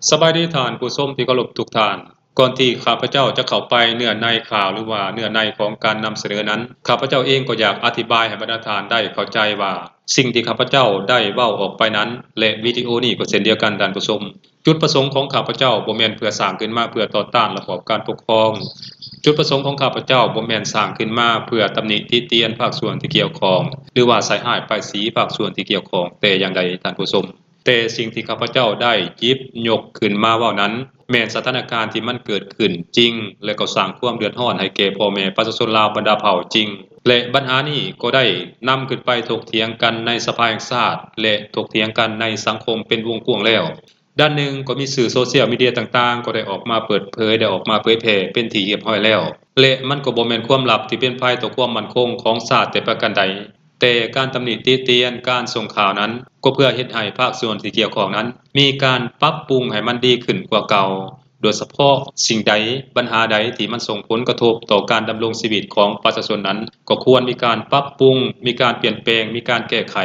ສະບາຍດີທ່ານຜູ້ຊົມທີ່ເຄົາລົບທຸກທ່ານ. ກ່ອນທີ່ຂ້າພະເຈົ້າຈະເຂົ້າໄປເນື້ອໃນຂ່າວ ຫຼືວ່າເນື້ອໃນຂອງການນຳສະເໜີນັ້ນ, ຂ້າພະເຈົ້າເອງກໍຢາກອະທິບາຍໃຫ້ບັນດາທ່ານໄດ້ເຂົ້າໃຈວ່າ ສິ່ງທີ່ຂ້າພະເຈົ້າໄດ້ເວົ້າອອກໄປນັ້ນ ແລະ ວິດີໂອນີ້ກໍເຊັ່ນດຽວກັນທ່ານຜູ້ຊົມ, ຈຸດປະສົງຂອງຂ້າພະເຈົ້າບໍ່ແມ່ນເພື່ອສ້າງຂຶ້ນມາເພື່ອຕໍ່ຕ້ານລະບອບການປົກຄອງ. ຈຸດປະສົງຂອງຂ້າພະເຈົ້າບໍ່ແມ່ນສ້າງຂຶ້ນມາເພື່ອຕຳໜິຕິຕຽນພາກສ່ວນທີ່ກ່ຽວຂ້ອງ ຫຼືວ່າໃສ່ຮ້າຍປ້າຍສີພາກສ່ວນທີ່ກ່ຽວຂ້ອງແຕ່ຢ່າງໃດທ່ານຜູ້ຊົມ. ແຕ່ສິ່ງທີ່ຂ້າພະເຈົ້າໄດ້ຫຍິບຍົກຂຶ້ນມາເວົ້ານັ້ນ ແມ່ນສະຖານະການທີ່ມັນເກີດຂຶ້ນຈິງ ແລະ ກໍສ້າງຄວາມເດືອດຮ້ອນໃຫ້ແກ່ພໍ່ແມ່ປະຊາຊົນລາວບັນດາເຜົ່າຈິງ ແລະ ບັນຫານີ້ກໍໄດ້ນຳຂຶ້ນໄປຖົກຖຽງກັນໃນສະພາແຫ່ງຊາດ ແລະ ຖົກຖຽງກັນໃນສັງຄົມເປັນວົງກວ້າງແລ້ວ. ດ້ານໜຶ່ງກໍມີສື່ໂຊຊຽວມີເດຍຕ່າງໆ ກໍໄດ້ອອກມາເປີດເຜີຍ ໄດ້ອອກມາເຜີຍແຜ່ເປັນທີ່ຮຽບຮ້ອຍແລ້ວ ແລະ ມັນກໍບໍ່ແມ່ນຄວາມລັບທີ່ເປັນໄພຕໍ່ຄວາມໝັ້ນຄົງຂອງຊາດແຕ່ປະການໃດ. ແຕ່ການຕຳໜິຕິຕຽນ ການສົ່ງຂ່າວນັ້ນ ກໍເພື່ອເຮັດໃຫ້ພາກສ່ວນທີ່ກ່ຽວຂ້ອງນັ້ນ ມີການປັບປຸງໃຫ້ມັນດີຂຶ້ນກວ່າເກົ່າ, ໂດຍສະເພາະສິ່ງໃດ, ບັນຫາໃດທີ່ມັນສົ່ງຜົນກະທົບຕໍ່ການດຳລົງຊີວິດຂອງປະຊາຊົນນັ້ນ ກໍຄວນມີການປັບປຸງ, ມີການປ່ຽນແປງ, ມີການແກ້ໄຂ,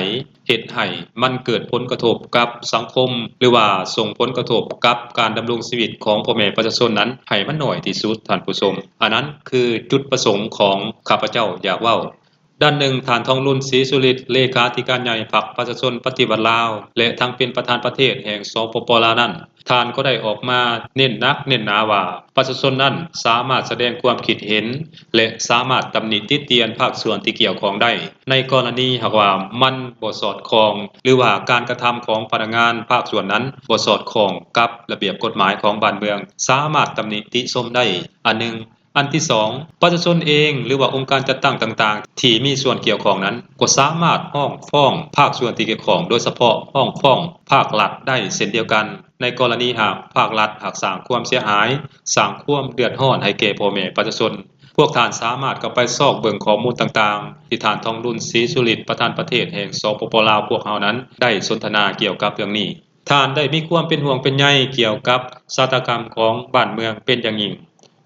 ເຮັດໃຫ້ມັນເກີດຜົນກະທົບກັບສັງຄົມ ຫຼືວ່າສົ່ງຜົນກະທົບກັບການດຳລົງຊີວິດຂອງພໍ່ແມ່ປະຊາຊົນນັ້ນ ໃຫ້ມັນໜ້ອຍທີ່ສຸດ, ທ່ານຜູ້ຊົມ. ອັນນັ້ນຄືຈຸດປະສົງຂອງຂ້າພະເຈົ້າຢາກເວົ້າ. ດ້ານໜຶ່ງ, ທ່ານ ທອງລຸນ ສີສຸລິດ ເລຂາທິການໃຫຍ່ພັກປະຊາຊົນປະຕິວັດລາວ ແລະ ທັງເປັນປະທານປະເທດແຫ່ງ ສປປ ລາວ ນັ້ນ, ທ່ານກໍໄດ້ອອກມາເນັ້ນໜັກເນັ້ນໜາວ່າ ປະຊາຊົນນັ້ນສາມາດສະແດງຄວາມຄິດເຫັນ ແລະ ສາມາດຕຳໜິຕິຕຽນພາກສ່ວນທີ່ກ່ຽວຂ້ອງໄດ້ ໃນກໍລະນີຫາກວ່າມັນບໍ່ສອດຄ່ອງ ຫຼືວ່າການກະທຳຂອງພະນັກງານພາກສ່ວນນັ້ນບໍ່ສອດຄ່ອງກັບລະບຽບກົດໝາຍຂອງບ້ານເມືອງ, ສາມາດຕຳໜິຕິຊົມໄດ້ ອັນໜຶ່ງ. ອັນທີສອງ, ປະຊາຊົນເອງ ຫຼືວ່າອົງການຈັດຕັ້ງຕ່າງໆ ທີ່ມີສ່ວນກ່ຽວຂ້ອງນັ້ນ ກໍສາມາດຮ້ອງຟ້ອງພາກສ່ວນທີ່ກ່ຽວຂ້ອງ, ໂດຍສະເພາະຮ້ອງຟ້ອງພາກລັດໄດ້ເຊັ່ນດຽວກັນ ໃນກໍລະນີຫາກພາກລັດຫາກສ້າງຄວາມເສຍຫາຍ, ສ້າງຄວາມເດືອດຮ້ອນໃຫ້ແກ່ພໍ່ແມ່ປະຊາຊົນ. ພວກທ່ານສາມາດເຂົ້າໄປຊອກເບິ່ງຂໍ້ມູນຕ່າງໆ ທີ່ທ່ານ ທອງລຸນ ສີສຸລິດ ປະທານປະເທດແຫ່ງ ສປປ ລາວ ພວກເຮົານັ້ນ ໄດ້ສົນທະນາກ່ຽວກັບເລື່ອງນີ້. ທ່ານໄດ້ມີຄວາມເປັນຫ່ວງເປັນໃຍກ່ຽວກັບຊະຕາກຳຂອງບ້ານເມືອງເປັນຢ່າງຍິ່ງ.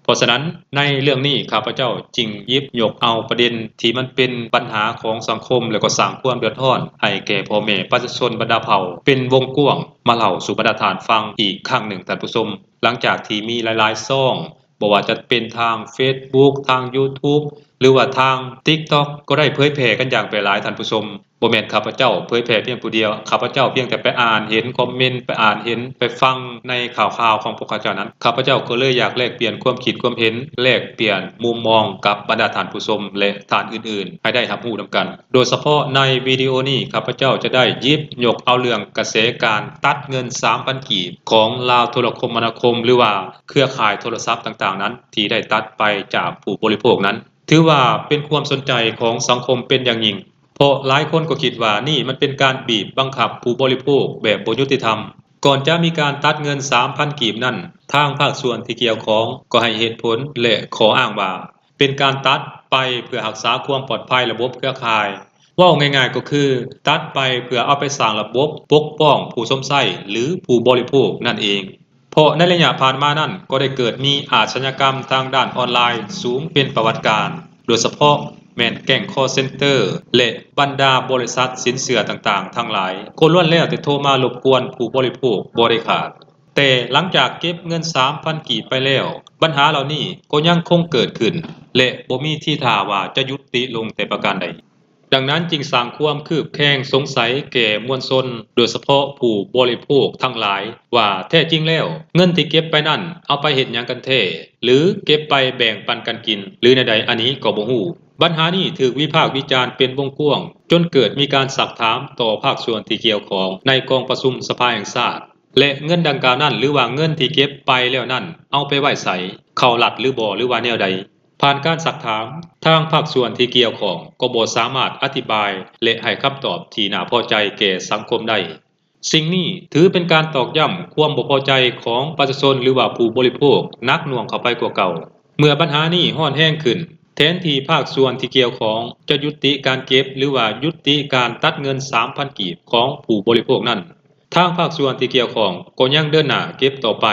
ເພາະສະນັ້ນ, ໃນເລື່ອງນີ້ຂ້າພະເຈົ້າຈຶ່ງຫຍິບຍົກເອົາປະເດັນທີ່ມັນເປັນບັນຫາຂອງສັງຄົມ ແລະ ກໍສ້າງຄວາມເດືອດຮ້ອນໃຫ້ແກ່ພໍ່ແມ່ປະຊາຊົນບັນດາເຜົ່າເປັນວົງກວ້າງມາເລົ່າສູ່ບັນດາທ່ານຟັງອີກຄັ້ງໜຶ່ງ, ທ່ານຜູ້ຊົມ. ຫຼັງຈາກທີ່ມີຫຼາຍໆຊ່ອງ, ບໍ່ວ່າຈະເປັນທາງເຟສບຸກ, ທາງຢູທູບ ຫຼືວ່າທາງຕິກຕັອກ ກໍໄດ້ເຜີຍແຜ່ກັນຢ່າງແຜ່ຫຼາຍ, ທ່ານຜູ້ຊົມ. ບໍ່ແມ່ນຂ້າພະເຈົ້າເຜີຍແຜ່ພຽງຜູ້ດຽວ, ຂ້າພະເຈົ້າພຽງແຕ່ໄປອ່ານເຫັນຄອມເມັນ, ໄປອ່ານເຫັນ, ໄປຟັງໃນຂ່າວຄາວຂອງພວກເຂົາເຈົ້ານັ້ນ, ຂ້າພະເຈົ້າກໍເລີຍຢາກແລກປ່ຽນຄວາມຄິດຄວາມເຫັນ, ແລກປ່ຽນມຸມມອງກັບບັນດາທ່ານຜູ້ຊົມ ແລະ ທ່ານອື່ນໆ ໃຫ້ໄດ້ຮັບຮູ້ນຳກັນ. ໂດຍສະເພາະໃນວິດີໂອນີ້, ຂ້າພະເຈົ້າຈະໄດ້ຫຍິບຍົກເອົາເລື່ອງກະແສການຕັດເງິນສາມພັນກີບຂອງລາວໂທລະຄົມມະນາຄົມ ຫຼືວ່າເຄືອຂ່າຍໂທລະສັບຕ່າງໆນັ້ນ ທີ່ໄດ້ຕັດໄປຈາກຜູ້ບໍລິໂພກນັ້ນ, ຖືວ່າເປັນຄວາມສົນໃຈຂອງສັງຄົມເປັນຢ່າງຍິ່ງ. ເພາະຫຼາຍຄົນກໍຄິດວ່ານີ້ມັນເປັນການບີບບັງຄັບຜູ້ບໍລິໂພກແບບບໍ່ຍຸຕິທຳ. ກ່ອນຈະມີການຕັດເງິນສາມພັນກີບນັ້ນ, ທາງພາກສ່ວນທີ່ກ່ຽວຂ້ອງກໍໃຫ້ເຫດຜົນ ແລະ ຂໍ້ອ້າງວ່າ ເປັນການຕັດໄປເພື່ອຮັກສາຄວາມປອດໄພລະບົບເຄືອຂ່າຍ. ເວົ້າງ່າຍໆກໍຄື ຕັດໄປເພື່ອເອົາໄປສ້າງລະບົບປົກປ້ອງຜູ້ຊົມໃຊ້ ຫຼື ຜູ້ບໍລິໂພກນັ້ນເອງ. ເພາະໃນໄລຍະຜ່ານມານັ້ນ ກໍໄດ້ເກີດມີອາຊະຍາກຳທາງດ້ານອອນລາຍສູງເປັນປະຫວັດການ, ໂດຍສະເພາະແມ່ນແກ້ງຄໍເຊັນເຕີ ແລະ ບັນດາບໍລິສັດສິນເຊື່ອຕ່າງໆທັງຫຼາຍ ກໍລ້ວນແລ້ວແຕ່ໂທມາລົບກວນຜູ້ບໍລິໂພກບໍ່ໄດ້ຂາດ. ແຕ່ຫຼັງຈາກເກັບເງິນສາມພັນກີບໄປແລ້ວ, ບັນຫາເຫຼົ່ານີ້ກໍຍັງຄົງເກີດຂຶ້ນ ແລະ ບໍ່ມີທີທ່າວ່າຈະຍຸຕິລົງແຕ່ປະການໃດ. ດັ່ງນັ້ນຈຶ່ງສ້າງຄວາມຄືບແຄງສົງໄສແກ່ມວນຊົນ, ໂດຍສະເພາະຜູ້ບໍລິໂພກທັງຫຼາຍ ວ່າແທ້ຈິງແລ້ວເງິນທີ່ເກັບໄປນັ້ນເອົາໄປເຮັດຫຍັງກັນແທ້ ຫຼື ເກັບໄປແບ່ງປັນກັນກິນ ຫຼື ແນວໃດ ອັນນີ້ກໍບໍ່ຮູ້. ບັນຫານີ້ຖືກວິພາກວິຈານເປັນວົງກວ້າງ ຈົນເກີດມີການຊັກຖາມຕໍ່ພາກສ່ວນທີ່ກ່ຽວຂ້ອງໃນກອງປະຊຸມສະພາແຫ່ງຊາດ ແລະ ເງິນດັ່ງກ່າວນັ້ນ ຫຼືວ່າເງິນທີ່ເກັບໄປແລ້ວນັ້ນ ເອົາໄປໄວ້ໃສ, ເຂົ້າລັດຫຼືບໍ່ ຫຼືວ່າແນວໃດ? ຜ່ານການຊັກຖາມ, ທາງພາກສ່ວນທີ່ກ່ຽວຂ້ອງກໍບໍ່ສາມາດອະທິບາຍ ແລະ ໃຫ້ຄຳຕອບທີ່ໜ້າພໍໃຈແກ່ສັງຄົມໄດ້. ສິ່ງນີ້ຖືເປັນການຕອກຢ້ຳຄວາມບໍ່ພໍໃຈຂອງປະຊາຊົນ ຫຼືວ່າຜູ້ບໍລິໂພກໜັກໜ່ວງເຂົ້າໄປກວ່າເກົ່າ. ເມື່ອບັນຫານີ້ຮ້ອນແຮງຂຶ້ນ, ແທນທີ່ພາກສ່ວນທີ່ກ່ຽວຂ້ອງຈະຍຸຕິການເກັບ ຫຼືວ່າຍຸຕິການຕັດເງິນສາມພັນກີບຂອງຜູ້ບໍລິໂພກນັ້ນ, ທາງພາກສ່ວນທີ່ກ່ຽວຂ້ອງກໍຍັງເດີນໜ້າເກັບຕໍ່ໄປ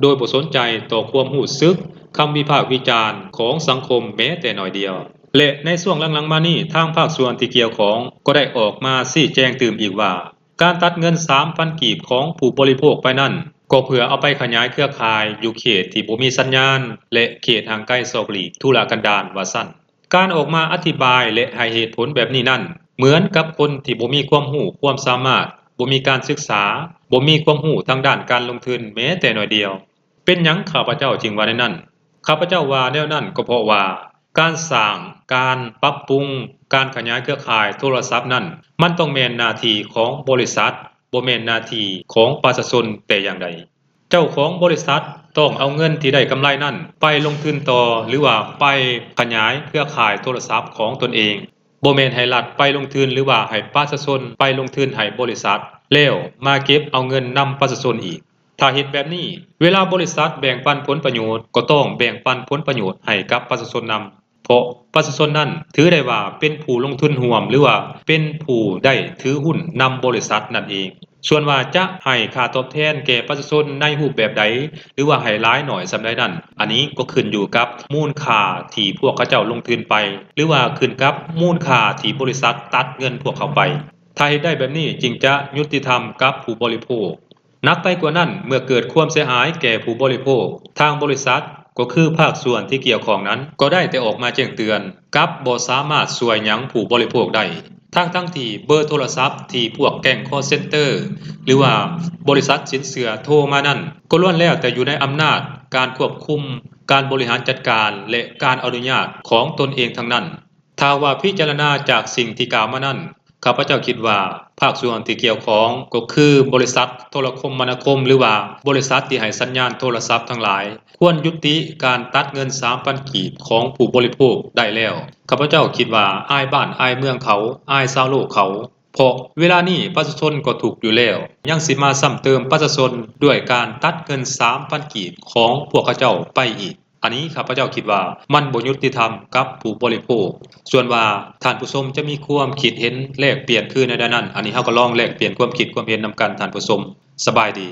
ໂດຍບໍ່ສົນໃຈຕໍ່ຄວາມຮູ້ສຶກ, ຄຳວິພາກວິຈານຂອງສັງຄົມແມ້ແຕ່ໜ້ອຍດຽວ. ແລະ ໃນຊ່ວງຫຼັງໆມານີ້, ທາງພາກສ່ວນທີ່ກ່ຽວຂ້ອງກໍໄດ້ອອກມາຊີ້ແຈງຕື່ມອີກວ່າ ການຕັດເງິນສາມພັນກີບຂອງຜູ້ບໍລິໂພກໄປນັ້ນ ກໍເພື່ອເອົາໄປຂະຫຍາຍເຄືອຂ່າຍຢູ່ເຂດທີ່ບໍ່ມີສັນຍານ ແລະ ເຂດຫ່າງໄກສອກຫຼີກທຸລະກັນດານວ່າຊັ້ນ. ການອອກມາອະທິບາຍ ແລະ ໃຫ້ເຫດຜົນແບບນີ້ນັ້ນ ເໝືອນກັບຄົນທີ່ບໍ່ມີຄວາມຮູ້ຄວາມສາມາດ, ບໍ່ມີການສຶກສາ, ບໍ່ມີຄວາມຮູ້ທາງດ້ານການລົງທຶນແມ້ແຕ່ໜ້ອຍດຽວ. ເປັນຫຍັງຂ້າພະເຈົ້າຈຶ່ງວ່າແນວນັ້ນ? ຂ້າພະເຈົ້າວ່າແນວນັ້ນກໍເພາະວ່າ ການສ້າງ, ການປັບປຸງ, ການຂະຫຍາຍເຄືອຂ່າຍໂທລະສັບນັ້ນ ມັນຕ້ອງແມ່ນໜ້າທີ່ຂອງບໍລິສັດ, ບໍ່ແມ່ນໜ້າທີ່ຂອງປະຊາຊົນແຕ່ຢ່າງໃດ. ເຈົ້າຂອງບໍລິສັດຕ້ອງເອົາເງິນທີ່ໄດ້ກຳໄລນັ້ນໄປລົງທຶນຕໍ່ ຫຼືວ່າໄປຂະຫຍາຍເຄືອຂ່າຍໂທລະສັບຂອງຕົນເອງ. ບໍ່ແມ່ນໃຫ້ລັດໄປລົງທຶນ ຫຼືວ່າໃຫ້ປະຊາຊົນໄປລົງທຶນໃຫ້ບໍລິສັດ ແລ້ວມາເກັບເອົາເງິນນຳປະຊາຊົນອີກ. ຖ້າເຮັດແບບນີ້, ເວລາບໍລິສັດແບ່ງປັນຜົນປະໂຫຍດ ກໍຕ້ອງແບ່ງປັນຜົນປະໂຫຍດໃຫ້ກັບປະຊາຊົນນຳ, ເພາະປະຊາຊົນນັ້ນຖືໄດ້ວ່າເປັນຜູ້ລົງທຶນຮ່ວມ ຫຼືວ່າເປັນຜູ້ໄດ້ຖືຫຸ້ນນຳບໍລິສັດນັ້ນເອງ. ສ່ວນວ່າຈະໃຫ້ຄ່າຕອບແທນແກ່ປະຊາຊົນໃນຮູບແບບໃດ ຫຼືວ່າໃຫ້ຫຼາຍໜ້ອຍສ່ຳໃດນັ້ນ, ອັນນີ້ກໍຂຶ້ນຢູ່ກັບມູນຄ່າທີ່ພວກເຂົາເຈົ້າລົງທຶນໄປ ຫຼືວ່າຂຶ້ນກັບມູນຄ່າທີ່ບໍລິສັດຕັດເງິນພວກເຂົາໄປ. ຖ້າເຮັດໄດ້ແບບນີ້ຈຶ່ງຈະຍຸຕິທຳກັບຜູ້ບໍລິໂພກ. ໜັກໄປກວ່ານັ້ນ, ເມື່ອເກີດຄວາມເສຍຫາຍແກ່ຜູ້ບໍລິໂພກ, ທາງບໍລິສັດ ກໍຄືພາກສ່ວນທີ່ກ່ຽວຂ້ອງນັ້ນ ກໍໄດ້ແຕ່ອອກມາແຈ້ງເຕືອນ, ກັບບໍ່ສາມາດຊ່ວຍຫຍັງຜູ້ບໍລິໂພກໄດ້, ທັງໆທີ່ເບີໂທລະສັບທີ່ພວກແກ້ງຄອລເຊັນເຕີ ຫຼືວ່າບໍລິສັດສິນເຊື່ອໂທມານັ້ນ ກໍລ້ວນແລ້ວແຕ່ຢູ່ໃນອຳນາດການຄວບຄຸມ, ການບໍລິຫານຈັດການ ແລະ ການອະນຸຍາດຂອງຕົນເອງທັງນັ້ນ. ຖ້າວ່າພິຈາລະນາຈາກສິ່ງທີ່ກ່າວມານັ້ນ, ຂ້າພະເຈົ້າຄິດວ່າພາກສ່ວນທີ່ກ່ຽວຂ້ອງ ກໍຄືບໍລິສັດໂທລະຄົມມະນາຄົມ ຫຼືວ່າບໍລິສັດທີ່ໃຫ້ສັນຍານໂທລະສັບທັງຫຼາຍ ຄວນຍຸຕິການຕັດເງິນສາມພັນກີບຂອງຜູ້ບໍລິໂພກໄດ້ແລ້ວ. ຂ້າພະເຈົ້າຄິດວ່າອາຍບ້ານອາຍເມືອງເຂົາ, ອາຍຊາວໂລກເຂົາ, ເພາະເວລານີ້ປະຊາຊົນກໍທຸກຢູ່ແລ້ວ, ຍັງຊິມາຊ້ຳເຕີມປະຊາຊົນດ້ວຍການຕັດເງິນສາມພັນກີບຂອງພວກເຂົາເຈົ້າໄປອີກ. ອັນນີ້ຂ້າພະເຈົ້າຄິດວ່າມັນບໍ່ຍຸຕິທຳກັບຜູ້ບໍລິໂພກ. ສ່ວນວ່າທ່ານຜູ້ຊົມຈະມີຄວາມຄິດເຫັນແລກປ່ຽນຄືແນວໃດນັ້ນ, ອັນນີ້ເຮົາກໍລອງແລກປ່ຽນຄວາມຄິດຄວາມເຫັນນຳກັນທ່ານຜູ້ຊົມ. ສະບາຍດີ.